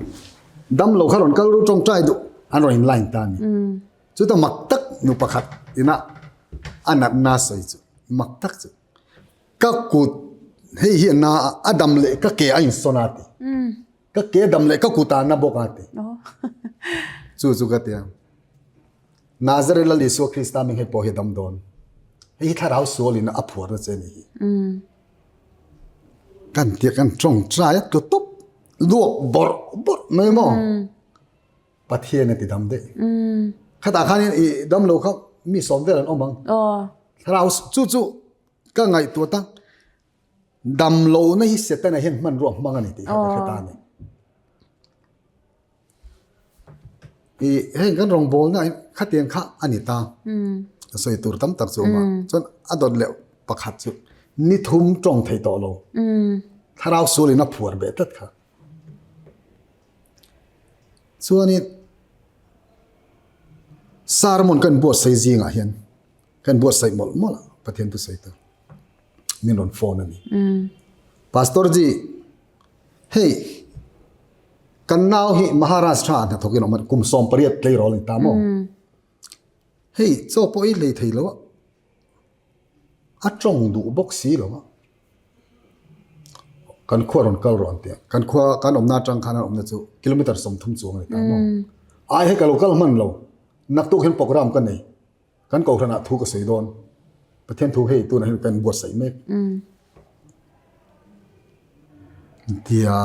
dam lo kha rawn kal ru tawngtai duh an rawn in line ta a ni. Chuta mak tak nu pakhat ina a natna sawi chu mak tak chu. Ka kut hei hi a na a, a dam leh ka ke a insawn a ti. Ka ke a dam leh ka kut ah a na bawk a ti. Chu chu ka ti a. Nazareth Lal Isua Krista hming hei pawh hi a dam dawn. Hei hi thlarau sual in a phuar na che a ni hi. Kan tia kan tawngtai a tlu tawp luak bawrh bawrh mai maw. Pathian a ti dam daih. Khatah khanin i dam lo kha mi sawm vel an awm ang. Thlarau chu chu ka ngaihtuah ta dam lohna hi Setana hian hmanrua hmang a ni tih kha ka hre ta a ni. I heng kan rawngbawlna khatiang kha a ni ta. A sawi tur tam tak chu awm a. Chuan a dawt leh pakhat chu ni thum tawng thei tawh lo. Thlarau sualin a phuar beh tlat kha. Chuanin sermon kan buatsaih zingah hian kan buatsaih mawlh mawlh a Pathian thusawi tur min rawn phone a ni. Pastor ji hei kan nau hi Maharashtra ah hnathawkin a awm a kum 18 tleirawl a ni ta maw? Hei chaw pawh i hlei thei lo a. A tawng duh bawk si lo a, kan khua rawn kal rawh an ti a, kan khua kan awmna atang khan an awmna chu kilometer 30 chuang a ni ta maw? Ai hei ka lo kal hman lo, naktuk hian program ka nei, kan kohhranah thu ka sawi dawn, Pathian thu hei tunah hian kan buatsaih mek. Tia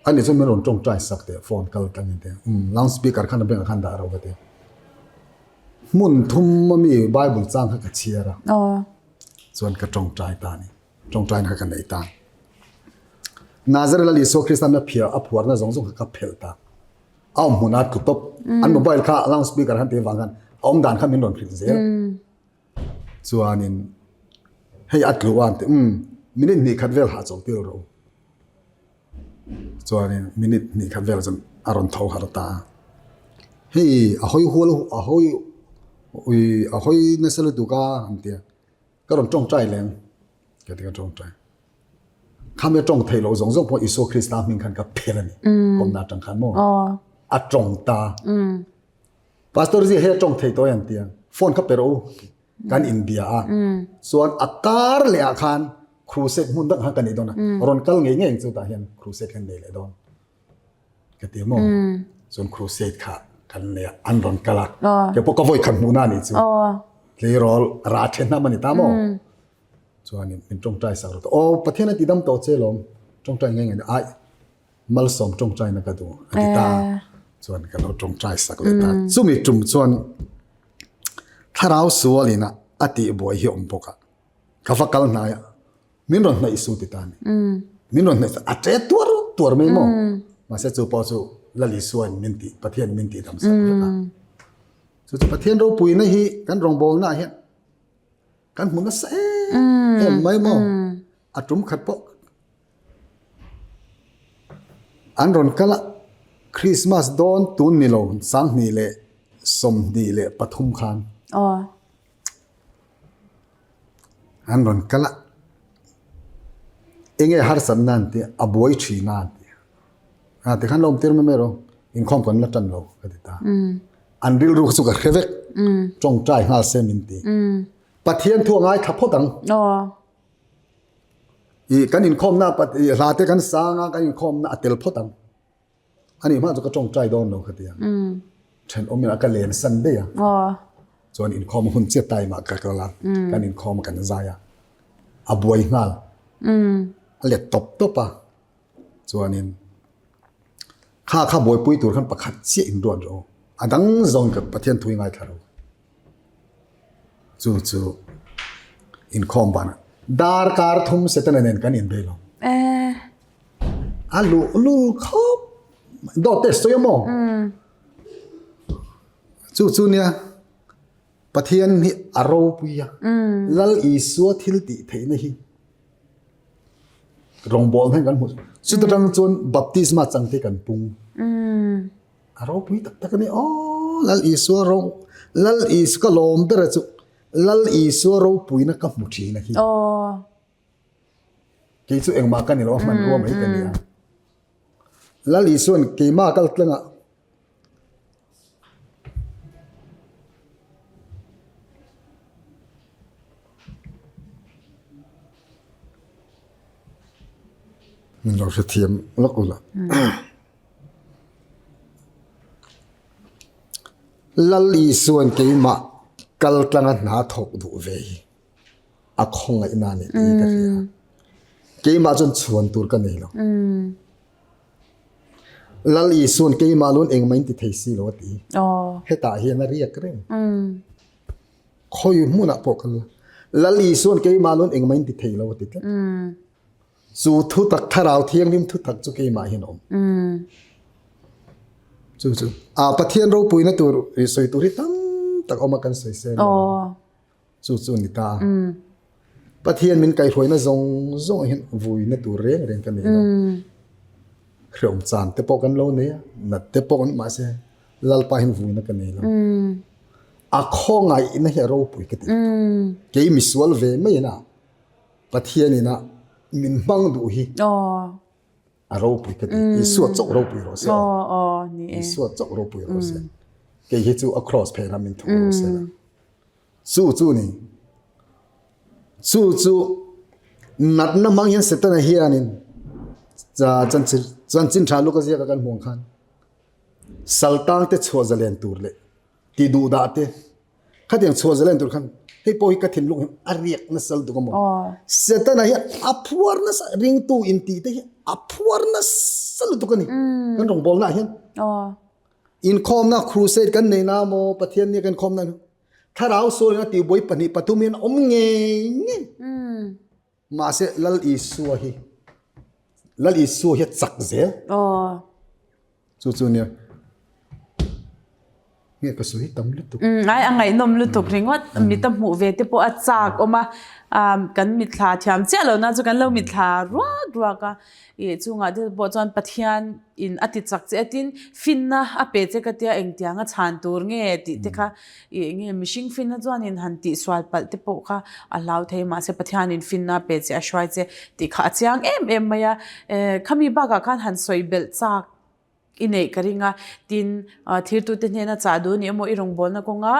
ani chuan min rawn tawngtai sak teh phone kal tlangin te um loud speaker khan a bengah khan dah reuh va ti. Hmun thum ami bible chang kha ka chhiar a chuan ka tawngtai ta a ni tawngtaina kha ka nei ta. Nazareth Lal Isua Krista na phiar a phuarna zawng zawng kha ka phelh ta. A awm hmun a tlu tawp an mobile kha loud speaker khan tih avang khan a awm dan kha min rawn hrilh zel. Chuanin hei a tlu a an ti umm minute hnih khat vel hahchawlh tir rawh u. Chuanin minute hnih khat vel chuan a rawn tho harh ta a. Hei a hawi hual a hawi ui a hawi nasa lutuk a an ti a. Ka rawn tawngtai leng ka ti ka tawngtai. Khami a tawng theih loh zawng zawng pawh Isua Krista hming khan ka phelh a ni. Kawmna atang khan maw a tawng ta. Pastor zia hei a tawng thei tawh em tia phone kha pe rawh u kan inbia a chuan a kar leh ah khan crusade hmun dang khan ka nei dawn a rawn kal ngei ngei ang chu tah hian crusade kan nei leh dawn ka ti maw chuan crusade kha kan nei a an rawn kal a kei pawh ka vawi khat hmuhna a nih chu tleirawl rah then hnam a ni ta maw chuanin min tawngtai sak rawh aw Pathian a ti dam tawh che lawm tawngtai ngei ngei ai Malsawm tawngtaina ka duh a ti ta. Chuan ka lo tawngtai sak leh ta. Chumi tum chuan thlarau sualin a a tih buai hi awm bawk a. Ka va kal hnai a, min rawn hnaih su ti ta a ni. Min rawn hnaih su, a ṭe tuar tuar mai maw? Mahse chu pawh chu Lal Isuain min tih, Pathian min tih dam sak vek a. Chu chu Pathian ropuina hi kan rawngbawlnaah hian kan hmu nasa em. em mai maw? A tum khat pawh an rawn kal a, Christmas dawn tun ni lo 2023 khan an rawn kal a, enge harsatna an tia, a buai thin a an tia. A tikhan lo awm tir mai mai rawh, inkhawm kan la tan lo ka ti ta. An rilru kha chu ka hre vek, tawngtai nghal se min ti. Pathian thu a ngaithla phawt ang. I kan inkhawmna hla te kan sang a, kan inkhawmna a tel phawt ang. Ani hma chu ka tawngtai dawn lo ka ti a. Thenawm in a ka len san daih a. Chuan inkhawm hun chiat time ah ka kal a, kan inkhawm a kan zai a. A buai nghal. A let tawp tawp a. Chuanin kha kha buaipui tur khan pakhat chiah in ruat rawh u. A dang zawng ka Pathian thu i ngaithla rawh u. Chu chu inkhawm banah darkar thum Setana nen kan inbei lo. A luh lul khawp mai. Dawt te sawi a maw? Chu chu nia Pathian hi a ropui a. Lal Isua thil tih theihna hi Rawngbâwl hian kan hmuh. Chuta ṭang chuan baptisma chang te kan pung. A ropui tak tak a ni. Aw, Lal Isua ro, Lal Isua ka lawm ber a chu Lal Isua ropuina ka hmu ṭhin a hi. Kei chu engmah ka ni lo a, hmanrua mai ka ni a. Lal Isua'n keimah kal tlangah Min lo hrethiam lawk ula. Lal Isua'n keimah kal tlanga hna thawk duh ve hi a khawngaihna a ni tih hi ka hria a. Keimah chuan chhuan tur ka nei lo. Lal Isua'n keimah luan engmah in ti thei si lo a ti. Hetah hian a riak reng. Khawi hmunah pawh kal la. Lal Isua'n keimah luan engmah in ti thei lo a ti tlat. Chu thutak thlarau thianghlim thutak chu keimah hian a awm. Chu chu a Pathian ropuina tur sawi tur hi tam tak awm a kan sawi seng lo. Chu chu a ni ta a. Pathian min kaihhruaina zawng zawng hian vuina tur reng reng ka nei lo. Hreawm chan te pawh kan lo nei a, nat te pawh kan mahse Lalpa hian vuina ka nei lo. A khawngaihna hi a ropui ka ti. Kei misual ve mai ina Pathian ina min hmang duh hi a ropui ka ti. Isua chauh ropui rawh se aw. Isua chauh ropui rawh se. Kei hi chu a cross phei ram min thawk rawh se la. Chu chu ni. Chu chu natna hmang hian Setana hianin chanchin chanchin tha luka ziaka kan hmuh ang khan saltang te chhuah zalen tur leh ti duh dah te khatiang chhuah zalen tur khan hei pawh hi ka thinlung hian a riak nasa lutuk a maw. Setana hian a phuar nasa ringtu intih te hi a phuar nasa lutuk a ni kan rawngbawlna ah hian. Inkhawmna crusade kan nei na maw Pathian nia kan khawmna Thlarau sualin a tihbuai pahnih pathum hian awm ngei ngei. Mahse Lal Isua hi Lal Isua hi a chak zel. Aw. Chu chu nia. Nge ka sawi tam lutuk. Ai a ngaihnawm lutuk ringawt. Mit a hmuh ve te pawh a chak awm a. Kan mitthla thiam chiah lo na chu kan lo mitthla ruak ruak a. I chungah te pawh chuan Pathian in a ti chak che a tin finna a pe che ka tia engtiang a chhan tur nge tih te kha i enge mihring finna chuan in han tih sual palh te pawh kha a hlau thei mahse Pathian in finna a pe che a hruai che tih kha a chiang em em mai a khami bakah khan han sawi belh chak I neih ka ring a, tin thirtute hnena chah duh a ni emaw i rawngbawlna kawnga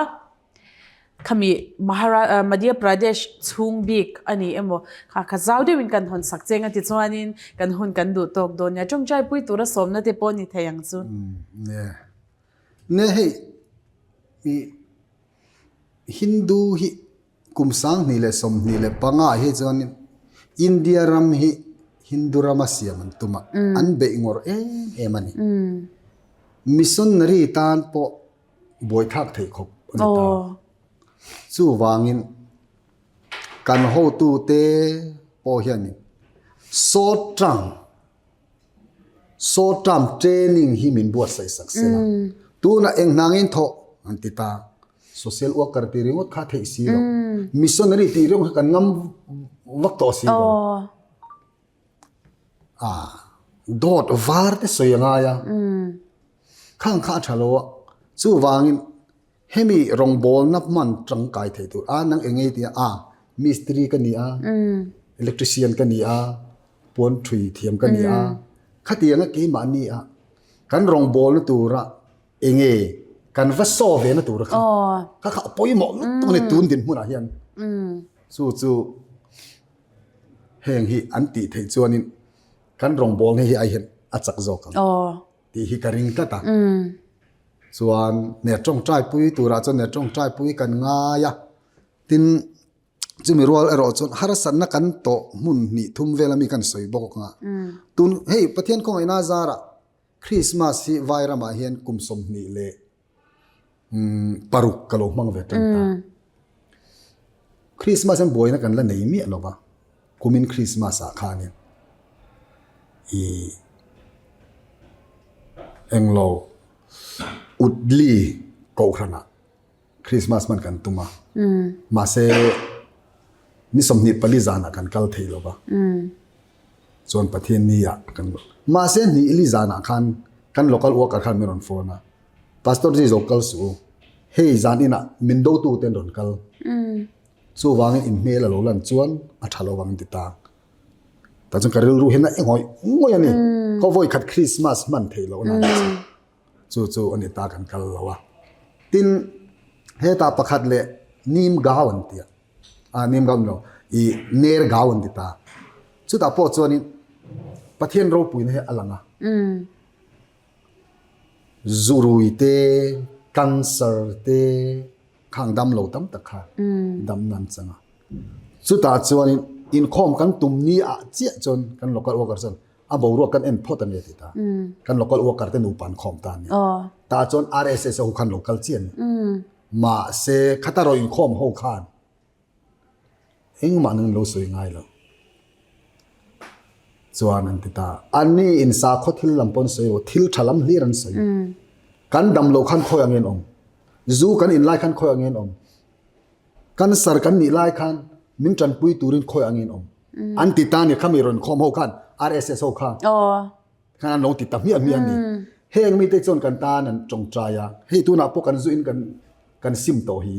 khami Mahara Madhya Pradesh chhung bik a ni emaw kha kha zau deuhin kan hawn sak cheng a tichuanin kan hun kan duh tawk dawn nia tawngtai pui tura sawmna te pawh a ni thei ang chu. Nia, nia hei i Hindu hi Kum 2025 ah hi chuan India ram hi Hindu rama siam an tum a, an beih ngawr em em a ni. Missionary tan pawh buaithlak theih khawp a ni ta. Chuvangin kan hotute pawh hianin short term Short term training hi min buatsaih sak se la. Tunah eng hna ngin thawh an ti ta. Social worker tih ringawt kha theih si lo. Missionary tih ringawt kha kan ngam vak tawh si lo. Ah, dawt var te sawi a ngai a. Khang kha a tha lo a. Chuvangin hemi rawngbawlna hman tangkai thei tur a nang eng nge tia a mistri ka ni a, electrician ka ni a, puan thui thiam ka ni a, khatianga keimahni a kan rawngbawlna tura Enge kan va saw ve na tur kha kha kha a pawimawh lutuk a ni tun dinhmunah hian chu chu heng hi an tih theih chuanin kan rawngbawlna hi ai hian a chak zawk ang tih hi ka ring tlat a chuan ne tawngtai pui turah chuan ne tawngtai pui kan ngai a tin chumi rual erawh chuan harsatna kan tawh hmun hnih thum vel ami kan sawi bawk ang a tun hei Pathian khawngaihna zarah Christmas hi vai ramah hian kum 26 ka lo hmang ve tan ta. Christmas hian buaina kan la nei miah lo va, kumin Christmas ah khanin i englo Utli kohhranah Christmas hman kan tum a, mahse ni 24 zanah kan kal thei lo va, chuan Pathian ni ah kan mahse ni li zanah khan kan local worker khan min rawn phone a, Pastor ji zo kal suh u, hei zan inah min dotu te an rawn kal, chuvangin in hmel a lo lan chuan a tha lo vang an ti ta. Tah chuan ka rilru hian a engawih ngawih a ni, khaw vawi khat Christmas hman theih loh na ni chu. Chu chu a ni ta kan kal lo a. Tin, hetah pakhat leh Nim Gao an ti a, ah Nim Gao ni lo, i Ner Gao an ti ta. Chutah pawh chuanin Pathian ropuina hi a lang a. Zurui te, cancer te, khang dam lo tam tak kha dam nan chang a. Chutah chuanin inkhawm kan tum ni ah chiah chuan kan local worker chuan a boruak kan en phawt a ni a ti ta. Kan local worker te nupa an khawm ta a ni. Tah chuan RSS ho khan lo kal chiah a ni. Mahse khata rawn inkhawm ho khan engmah nang lo sawi ngai lo chuan an ti ta. Anni in sakhaw thil lam pawh an sawi lo, thil tha lam hlir an sawi. Kan dam lo khan khawi angin awm, zu kan in lai khan khawi angin awm. Cancer kan nih lai khan min tanpui turin khawi angin awm. An ti ta ni khami rawn khawm ho khan RSS ho kha. Khan an lo ti ta hmiah hmiah a ni. Heng mite chuan kan tan an tawngtai a, hei tunah pawh kan zuin kan kan sim tawh hi.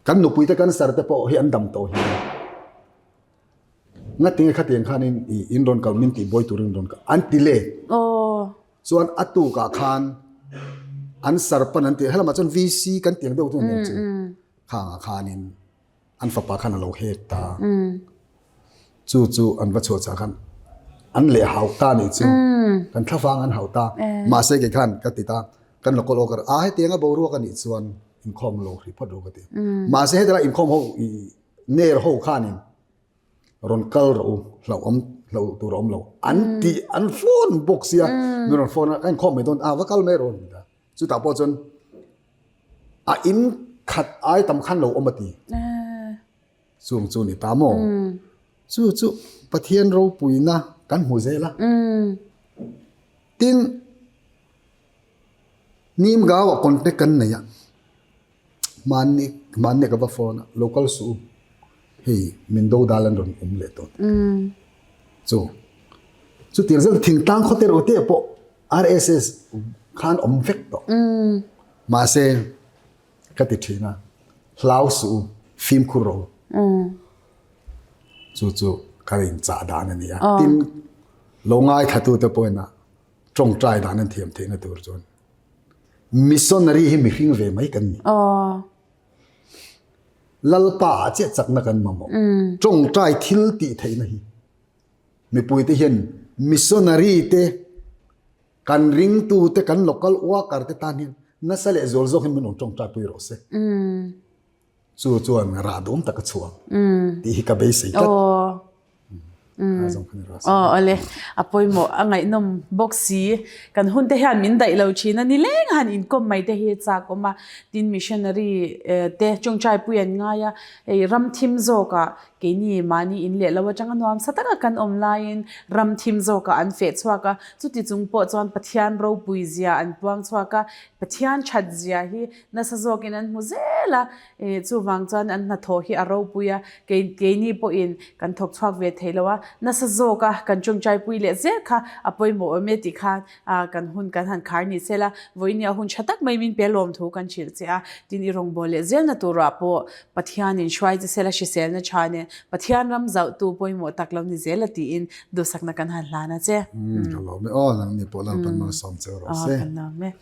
Kan nupui te cancer te pawh hi an dam tawh hi. Ngatinge khatiang khanin i in rawn kal min tih buai turin rawn kal an ti le. Chuan a tukah khan an sarpan an tih helamah chuan VC kan tiang deuh chu aniang chu khangah khanin an fapa khan a lo hek ta chu chu an va chhuah chah khan an leh hau ta nih chu kan thlafang an hau ta mahse kei khan ka ti ta kan local worker a hetianga boruak anih chuan inkhawm lo hrih phawt ru ka ti mahse hetila inkhawm ho i ner ho khanin rawn kal rawh u hlauh awm hlauh tur a awm lo an ti an phone bawk sia min rawn phone a ka inkhawm mai dawn a va kal mai rawh an ti a chutah pawh chuan a in khat ai tam khan lo awm a ti chung chu ni ta maw chu chu Pathian ropuina kan hmu zel a tin Nimgau ah contact kan nei a Hmanni hmanni ka va phone a lo kal suh u hei min do dal an rawn awm leh tawh chu chutiang zel thingtlang khaw te ro te pawh RSS khan awm vek tawh mahse ka ti thin a hlau suh u fimkhur rawh u chu chu ka inchah dan a ni a tin lo ngaithla tute pawhin a tawngtai dan an thiam theihna tur chuan Missionary hi mihring ve mai kan ni. Lalpa ah chiah chakna kan mamawh. Tawngtai thil tih theihna hi mipui te hian missionary te kan ringtu te kan local worker te tan hian nasa leh zual zawk hin min rawn tawngtai pui rawh se. Chu chuan rah duam tak a chhuak tih hi ka beisei tlat. A zawng kha ni rawh se. Aw awle, a pawimawh a ngaihnawm bawk si. Kan hun te hian min daih lo thin a, nileng han inkawm mai te hi chak awm a. Tin missionary te tawngtaipui an ngai a, hei ram thim zawkah keini mahni in leh lo atanga nuam sa taka kan awm laiin ram thim zawkah an feh chhuak a, chuti chung pawh chuan Pathian ropui zia an puang chhuak a, Pathian that zia hi nasa zawkin an hmu zel a. Ih chuvang chuan an hnathawh hi a ropui a, kei keini pawhin kan thawk chhuak ve thei lo a, nasa zawk a kan tawngtaipui leh zel kha a pawimawh awm e tih khan ah kan hun kan han khar ni sela, vawinia hun tha tak mai min pe lawm thu kan hrilh che a, tin i rawngbâwl leh zelna turah pawh Pathianin hruai che sela hriselna tha nen Pathian ram zauhtu pawimawh tak lo ni zel a tiin duhsakna kan han hlan a che. Ka lawm e aw, nangni pawh Lalpan malsawm che rawh se. Aw kan lawm e.